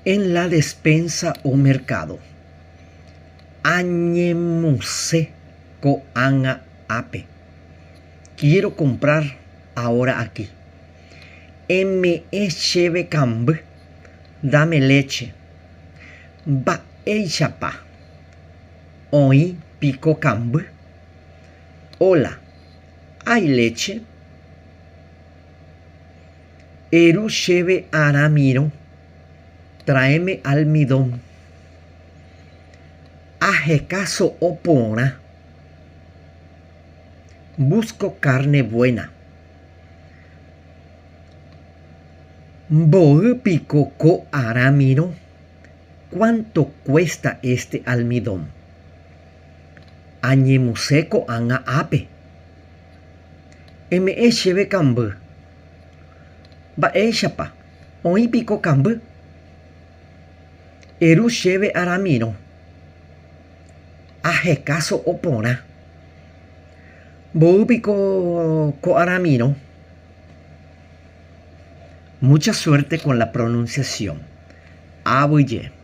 En la despensa o mercado. Añemuse ko'ág̃a ápe. Quiero comprar ahora aquí. Eme'ẽ chéve kamby. Dame leche. Mba'éichapa oĩ piko kamby? Hola, hay leche? Eru chéve aramirõ. Traeme almidón. Aheka so'o porã. Busco carne buena. Mboy piko ko aramirõ? Cuánto cuesta este almidón? Añemuse ko'ág̃a ápe. Eme'ẽ chéve kamby. Mba'éichapa, oĩ piko kamby? Eru chéve aramirõ. Aheka so'o porã. Mboy piko ko aramirõ? Mucha suerte con la pronunciación. Avyje.